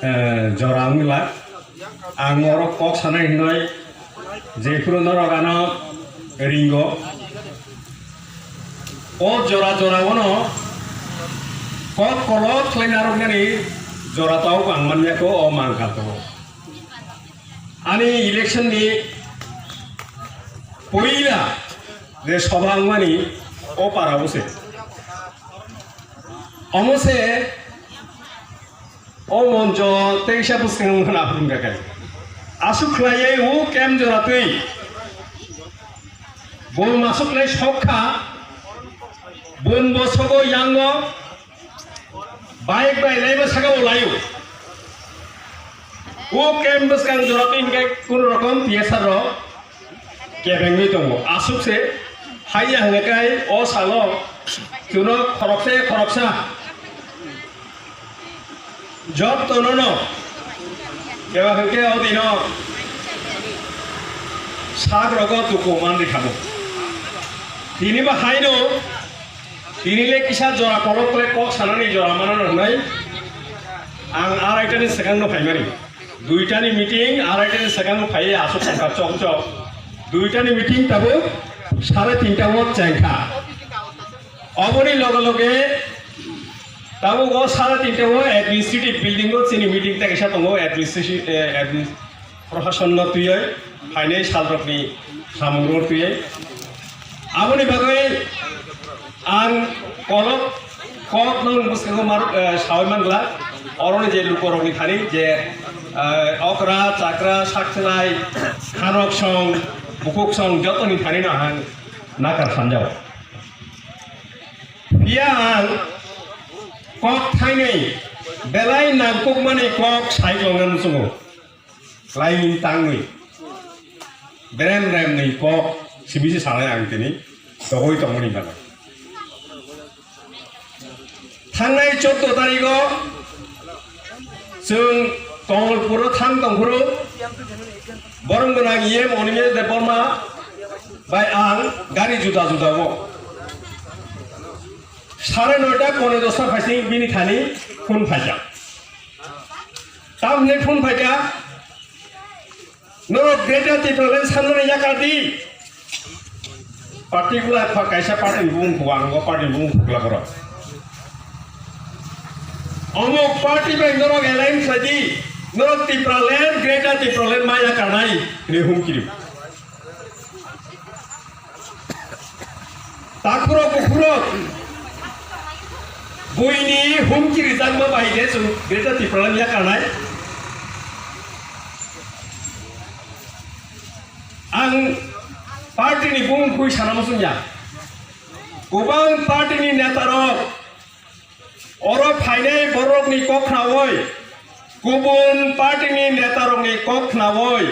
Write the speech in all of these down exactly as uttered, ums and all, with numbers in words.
eh, jora wngla. Ang oro kok sanai hinoi jephuru norok ano ringo. O jora jora ono kok kolok khlai narwknani jora tau ang manya ko o mangkha to. Ani election ni poila je sobha wngmani o para o se. Omo se o moncho teisa bwskango wngkha na phunukha khe. Aswk khlaiwi o camp jora twi bo masuk lai sok kha, bun bo sogo yango, bike bai lai bo saka o laio. O camp bwskang jora twi hwnkhe kunu rokom T S R rok kebengwi tongo. Aswk se haiya hwnwi kai o salo chwno khoroksa khoroksa jotto nono keba hwnkhe o dino sak rogo tuku manri khamo. Tini ba haino tini le kisa jora kolok le kok sanani jora manano hwnwi ang araitani swkangno phaimani. Duitani meeting, araitani swkango phaiwi aswk tongkha chok chok. Duitani meeting tabuk sare tinta o chengkha. Oboni loge loge tabuk o sare tinta o administrative building o chini meeting tekisa tongo administration, eh, admin-, proshasonno twiwi phainai salrokni samungno twiwi. Aboni bagwi ang kolok, kok nung bwskango mar, eh, sawi mangla. Oroni je lukorokni thani je, eh, okra, chakra, sakchenai, khanok song, bukuk song, jotoni thani no ang nakar sanjao. Phiya ang kok thainwi belai nangkukmani kok sai tongna muchungo. Lain tangwi berem remni kok sibisi sanai ang tini togwi tongmani bagwi. Thangnai choudo tarigo chwng Kamalpuro thang tongphuru borong gwnang E M Animesh Debbarma bai ang gari juda juda o sare noita pone dosta phaising bini thani phone phaikha. Tamni phone phaikha, norok Greater Tipraland sanmani yakar di. Particular pha kaisa party ni bumung phugo, ang o party ni bumung phukla borok. Omuk party bai norok alliance khlai di, norok Tipraland, Greater Tipraland ma yakarnai hinwi humki rio. Takhurok bukhurok buini humki rijakma bai je chwng Greater Tipraland yakarnai. Ang party ni bumung khui sana muchung ya. Kwbang party ni neta rok oro phainai borokni kok khnaui, kubun party ni neta rokni kok khnaui,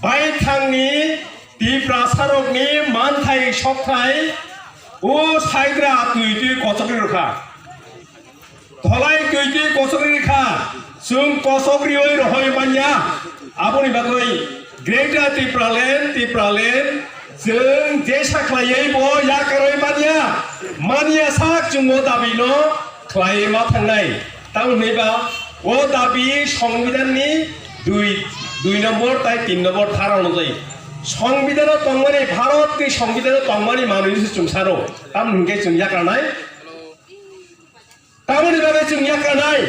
baithangni Tiprasa rokni manthai sokthai o saigra twi twi kochokri rwkha. Tholai twi twi kochokri kha, chwng kochokriwi rohoi manya. Aboni bagwi Greater Tipraland, Tipraland, chwng jesa khlaiwi bo yakarwi manya. Manya sak chwng o dabi no khlaiwi ma thangnai. Tamo hwnwi ba o dabi Songbidan ni dui, dui nombor tai tin nombor dhara onujai. Songbidan o tongmani, Bharat ni Songbidan o tongmani manwi se chwng sano. Tamo hwnkhe chwng yakarnai. Tamoni bagwi chwng yakarnai,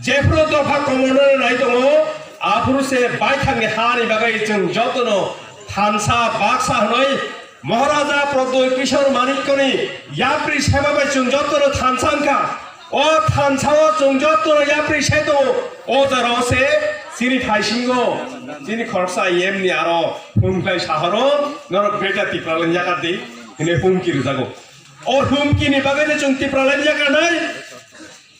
jephuru dopha komono nai tongo, aphuru se baithangni hani bagwi chwng jotono thansa baksa hwnwi Maharaja Pradyut Kishore Manikyani yapri seba bai chwng jotono thansa wngkha. O thansa o chwng jotono yapri sai tongo. O jora o se chini phaisingo, chini khoroksa E M ni aro phone khlai sahoro, norok Greater Tipraland yakar di, hwnwi humki rwjago. O humkini bagwi no chwng Tipraland yakarnai.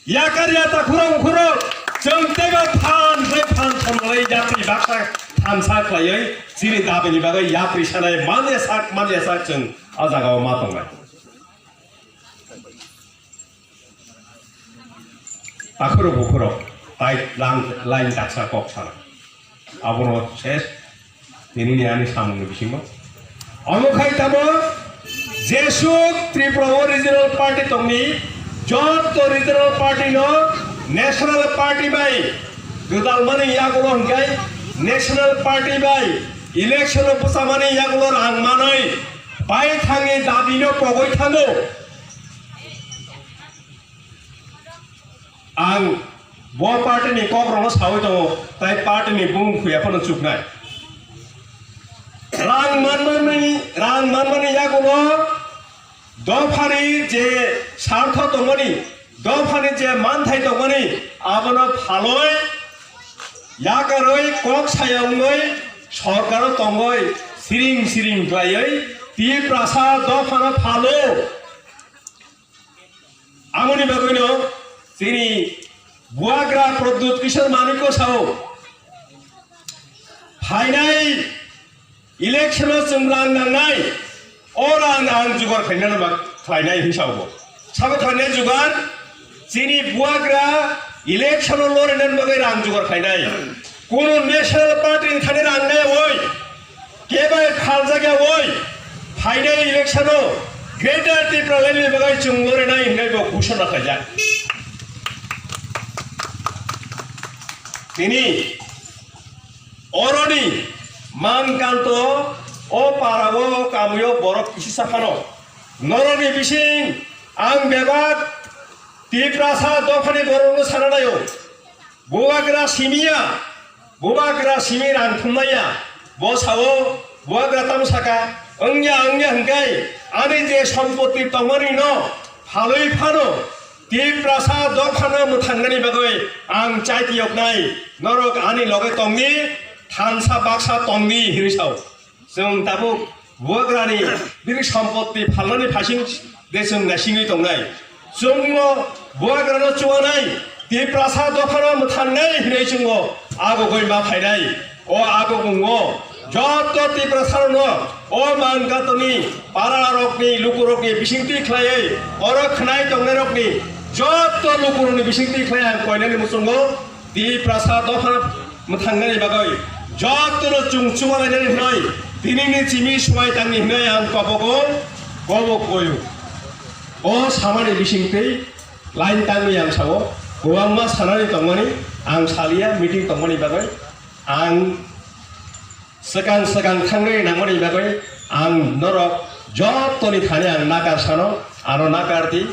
Yakar ya ta khurang khurang. Chwng teibo phan khlai phan thomlai yapri baksa thansa khlaiwi chini dabini bagwi yapri sanai manya sak manya sak chwng a jagao ma tongnai. Takhurok bukhurok tai lang line daksa kok sana. Abono ses tini ni ani samung ni bisingo. Omo khai tamo jesuk Tripura o regional party tongni joto regional party no National Party bai gwdalmani yagulo hwnkhe National Party bai election o bwchamani yagulo rang manwi bai thangni dabino pogwi thango. Ang bo party ni kok rokno sawi tongo, tai party ni bumung khuya phano chuknai. Rang manmani, rang manmani yagulo dophani je sartho tongmani, dophani je manthai tongmani, abono phaloi yakarwi kok saya wngwi sorkaro tongwi siring siring khlaiwi Tiprasa dophano phalo. Amoni bagwino chini buagra Pradyut Kishore Manikko sao, phainai election o chwng rang nangnai, o rang ang jugar khlainani bak-, khlainai hinwi sao bo. Sabo khlainai jugar, chini buagra election o lorinani bagwi rang jugar khlainai. Kunu national party ni thani rang nai oi, kebai khaljak ya oi, phainai election o Greater Tipraland ni bagwi chwng lorinai hinwi bo ghoshona khaijak. Tini oroni mankanto o para o kamio borok kisi saphano noroni bising ang bebak Tiprasa dophani borokno sana naio. Bubagra simiya, bubagra simi rang thumnaiya, bo sao, bubagra tamo saka, wngya, wngya hwnkhe, ani je sompotti tongmani no phalwi phano, Tiprasa dophano mwthangnani bagwi ang chaitiyoknai, norok ani loge tongni, thansa baksa tongni hinwi sao. Chwng tabuk bubagrani bini sompotti phalnani phaising de chwng naisingwi tongnai. Chwngno bubagrano chubanai, Tiprasa dophano mwthangnai hinwi chwngo agogoi ma phainai. O agogungo joto Tiprasarokno o Mankato ni para rokni, lukurokni bisingtwi khlaiwi oro khwnai tongnairokni joto lukurokni bisingtwi khlai ang koinani muchungo Tiprasa dopha mwthangnani bagwi jotono chwng chubalainani hwnwi tinini chimi suai tangni hwnwi ang kobogo kobo koyo. O samani bisingtwi line tangwi ang sao, kwbangma sanani tongmani ang salia meeting tongmani bagwi ang swkang swkang thangwi nangmani bagwi ang norok jotoni thani ang nakar sano, ano nakar di.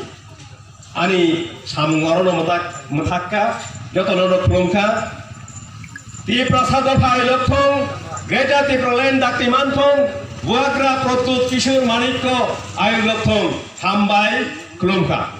Ani samung orono mwthak, mwthakka, jotono no khulumkha. Tiprasa dopha ayokthong, Greater Tipraland dakti manthong, Buagra Pradyut Kishore Manikko ayokthong, hambai, khulumkha.